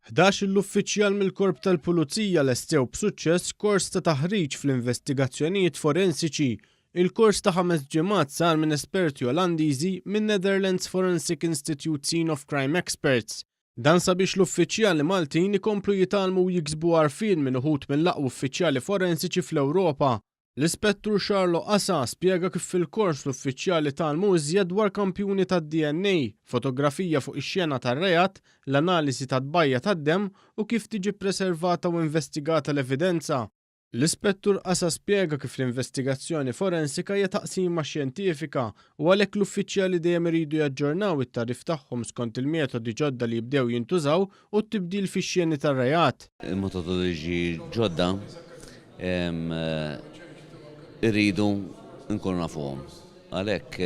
11-il uffiċjal mill-Korp tal-Pulizija lestew b'suċċess kors ta' taħriġ fl-investigazzjonijiet forensiċi. Il-kors ta' ħames ġimgħat sar minn esperti Olandiżi min-Netherlands Forensic Institute Scene of Crime Experts. Dan sabiex l-uffiċjali Maltin ikomplu jitgħallmu u jiksbu għarfien minn uħud mill-aqwa uffiċjali forensiċi fl-Ewropa. L-Ispettur Charlo Qasa spjega kif fil-kors l-uffiċjali tgħallmu iżjed dwar kampjuni tad-DNA, fotografija fuq ix-xena tar-reat, l-analiżi ta' tbajja' tad-demm u kif tiġi ppreservata u investigata l-evidenza. L-Ispettur Qasa spjega kif l-investigazzjoni forensika hija taqsima xjentifika u għalhekk l-uffiċjali dejjem iridu jaġġornaw it-tagħrif tagħhom skont il-metodi ġodda li jibdew jintużaw u t-tibdil fix-xeni tar-reat. Il-metodoloġiji ġodda irridu nkunu nafuhom. Għalhekk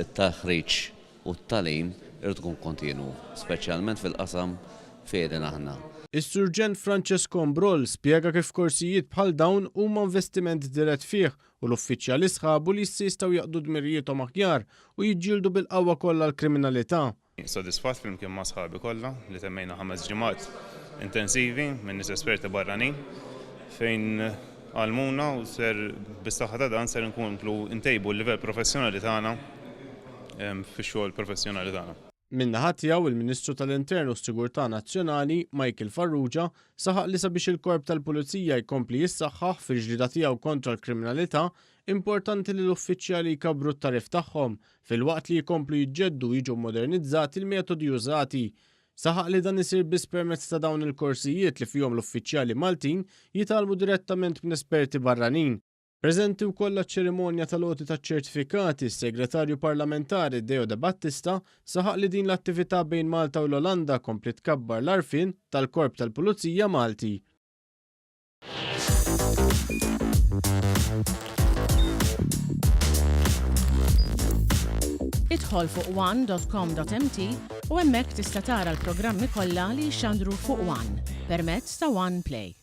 it-taħriġ u t-tagħlim irid ikun kontinwu, speċjalment fil-qasam fejn qegħdin aħna. Is-Surġent Francesco Mbrol spjega kif korsijiet bħal dawn huma investiment dirett fih u l-uffiċjali sħabu li issa jistgħu jaqdu dmirijiethom aħjar u jiġġieldu bil-qawwa kollha l-kriminalità. Sodisfatt flimkien ma' sħabi kollha li temmejna ħames ġimgħat intensivi minn nies esperti barranin fejn għallmuna u ser bis-saħħa ta' dan ser inkomplu ntejbu l-livell professjonali tagħna fix-xogħol professjonali tagħna. Min-naħa tiegħu, il-Ministru tal-Intern u s-Sigurtà Nazzjonali, Michael Farrugia, saħaq li sabiex il-Korp tal-Pulizija jkompli jissaħħaħ fil-ġlieda tiegħu kontra l-kriminalità, importanti li l-uffiċjali jkabbru t-tagħrif tagħhom filwaqt li jkomplu jiġġeddu u jiġu mmodernizzati l-metodi użati. Saħaq li dan isir biss permezz ta' dawn il-korsijiet li fihom l-uffiċjali Maltin jitgħallmu direttament minn esperti barranin. Preżenti wkoll għaċ-ċerimonja tal-għoti taċ-ċertifikati, s-Segretarju Parlamentari Deo Debattista saħaq li din l-attività bejn Malta u l-Olanda kompliet tkabbar l-għarfien tal-Korp tal-Pulizija Malti. Idħol fuq one.com.mt u hemmhekk tista' tara l-programmi kollha li jixxandru fuq One permezz ta' One Play.